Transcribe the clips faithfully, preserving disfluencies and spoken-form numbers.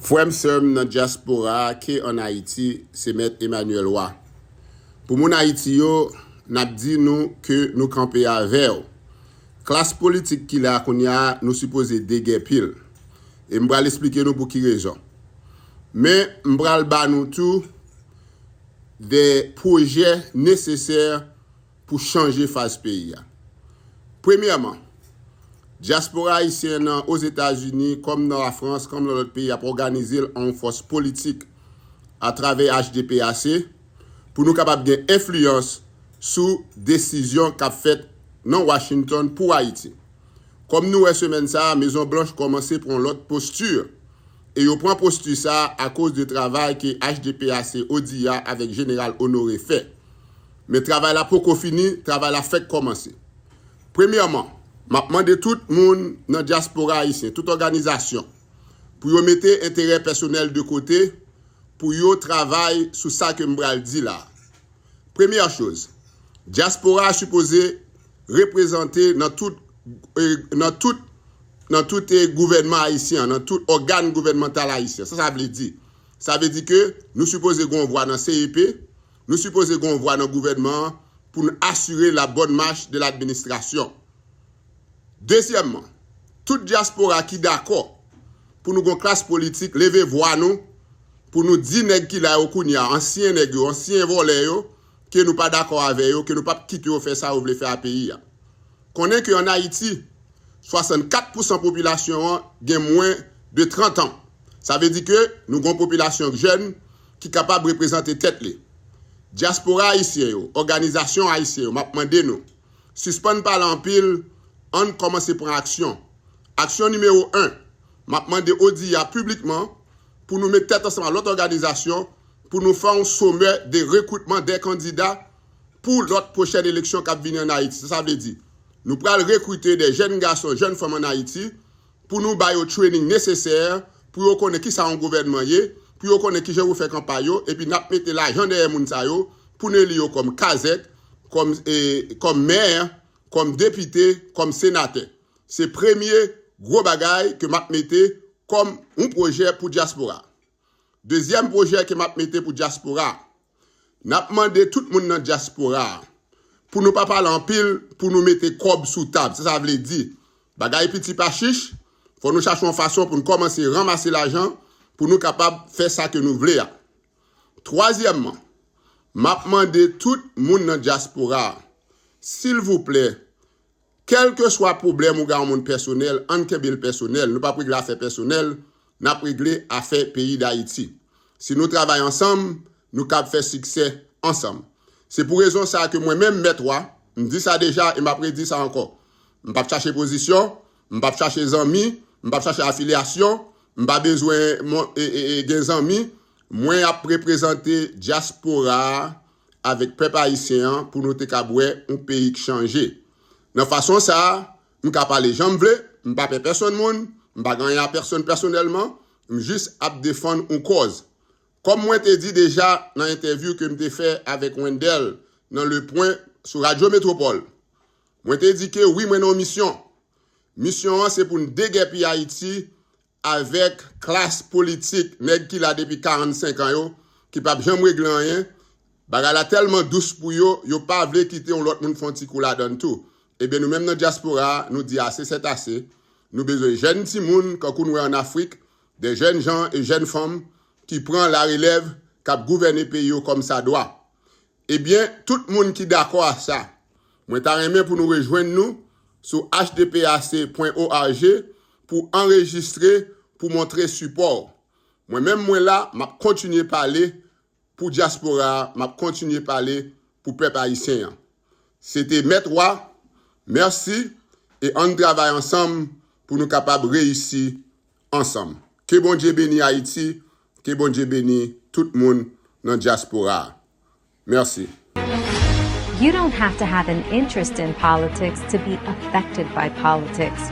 Frè m, sè m nan dyaspora a, ke ann Ayiti, se Mèt Emmanuel Roy. Pou moun Ayiti yo, n ap di nou ke nou kanpe avè w. Klas politik ki la kounye a, nou sipoze degèpi l. E m pral esplike nou pou ki rezon. Men, m pral ba nou tou de pwojè nesesè pou chanje faz peyi a. Premyèman, dyaspora ayisyen nan Ozetazini, kòm nan Lafrans, kòm nan lòt peyi, ap òganize l an yon fòs politik atravè H D P A C pou nou kapab gen enfliyans sou desizyon k ap fèt nan Washington pou Ayiti. Kòm nou wè semèn sa a, Mezon Blanch kòmanse pran lòt posti, e yo pran posti sa a akoz de travay ke H D P A C Odiya avèk Jeneral Honoré fè. Men travay la poko fini, travay la fèk kòmanse. Premyèman, m ap mande tout moun nan dyaspora ayisyen, tout òganizasyon, pou yo mete enterè pèsonèl de kote, pou yo travay sou sa ke m pral di la. Premyè choz, dyaspora a sipoze reprezante nan tout, eh, nan tout, nan tout, eh, gouvènman ayisyen an, nan tout ògàn gouvènmantal ayisyen. Sa sa vle di? Sa vle di ke nou sipoze gen yon vwa nan C E P, nou sipoze gen yon vwa nan gouvènman an pou n asire la bonne marche de l'administration. Dezyèmman, tout dyaspora ki dakò pou nou gon klas politik, leve vwa nou pou nou di nèg ki la yo kounye a, ansyen nèg yo, ansyen vòlè yo, ke nou pa dakò avè yo, ke nou p ap kite yo fè sa yo vle fè a peyi a. Konnen ke ann Ayiti, swasannkat pousan popilasyon an gen mwen de trant an. Sa vle di ke nou gon popilasyon jèn ki kapab reprezante tèt li. Dyaspora ayisyen yo, òganizasyon ayisyen yo, m ap mande nou, sispann pale anpil, ann kòmanse pran aksyon. Aksyon nimewo en, m ap mande Odiya piblikman pou nou met tèt ansanm ak lòt òganizasyon pou nou fè yon somè de rekritman de kandida pou lòt pwochèn eleksyon k ap vini ann Ayiti. Sa sa vle di, nou pral rekrite de jèn gason, jèn fanm ann Ayiti pou nou ba yo training nesesè pou yo konnen kisa yon gouvènman ye, pou yo konnen kijan pou fè kanpay yo, epi n ap mete lajan dèyè moun sa yo pou n eli yo kòm kazèk, kòm, e, kòm mè, kòm depite, kòm senatè. Se premye gwo bagay ke m ap mete kòm yon pwojè pou dyaspora. Dezyèm pwojè ke m ap mete pou dyaspora, n ap mande tout moun nan dyaspora a pou nou pa pale anpil, pou nou mete kòb sou tab. Sa sa vle di, bagay piti pa chich, fò nou chache yon fason pou n kòmanse ranmase lajan pou nou kapab fè sa ke nou vle a. Twazyèmman, m ap mande tout moun nan dyaspora a, silvouplè, kèlkeswa pwoblèm ou gen ak yon moun pèsonèl, ann kenbe l pèsonèl. Nou p ap regle afè pèsonèl, n ap regle afè peyi Dayiti. Si nou travay ansanm, nou kab fè siksè ansanm. Se pou rezon sa a ke mwen menm, Mèt Wa, m di sa deja e m ap redi sa ankò. M p ap chache pozisyon, m p ap chache zanmi, m p ap chache afilyasyon, m pa bezwen mon- e- e- e- gen zanmi. Mwen ap reprezante dyaspora a avèk pèp ayisyen an pou nou te kab wè yon peyi k chanje. Nan fason sa a, m ka pale jan m vle, m pa pè pèsonn moun, m pa gen anyen a pèsonn pèsonèlman, m jis ap defann yon kòz. Kòm mwen te di deja nan entèvyou ke m te fè avèk Wendell nan Le Point sou Radyo Metropole, mwen te di ke wi, mwen nan yon misyon. Misyon an se pou n degèpi Ayiti avèk klas politik, nèg ki la depi karannsenk an yo, ki p ap janm regle anyen. Bagay la tèlman dous pou yo, yo pa vle kite yon lòt moun fè yon ti kou ladan l tou. Ebyen, nou menm nan dyaspora a, nou di ase sèt ase. Nou bezwen jèn timoun, kankou n wè ann Afrik, de jèn jan e jèn fanm ki pran larelèv, k ap gouvène peyi yo kòmsadwa. Ebyen, tout moun ki dakò a sa, mwen ta renmen pou nou rejwenn nou sou H D P A C pwen O R G pou anrejistre, pou montre sipò w. Mwen menm, mwen la, m ap kontinye pale pou dyaspora a, m ap kontinye pale pou pèp ayisyen an. Se te Mèt Wa, mèsi, e ann travay ansanm pou nou kapab reyisi ansanm. Ke Bondye beni Ayiti, ke Bondye beni tout moun nan dyaspora a. Mèsi. You don't have to have an interest in politics to be affected by politics.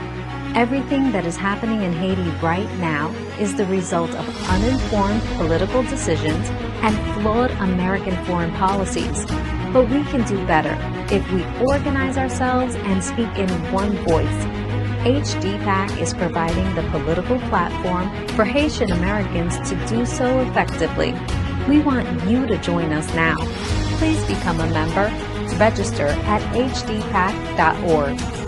Everything that is happening in Haiti right now is the result of uninformed political decisions and flawed American foreign policies. But we can do better if we organize ourselves and speak in one voice. H D PAC is providing the political platform for Haitian Americans to do so effectively. We want you to join us now. Please become a member. Register at H D PAC dot org.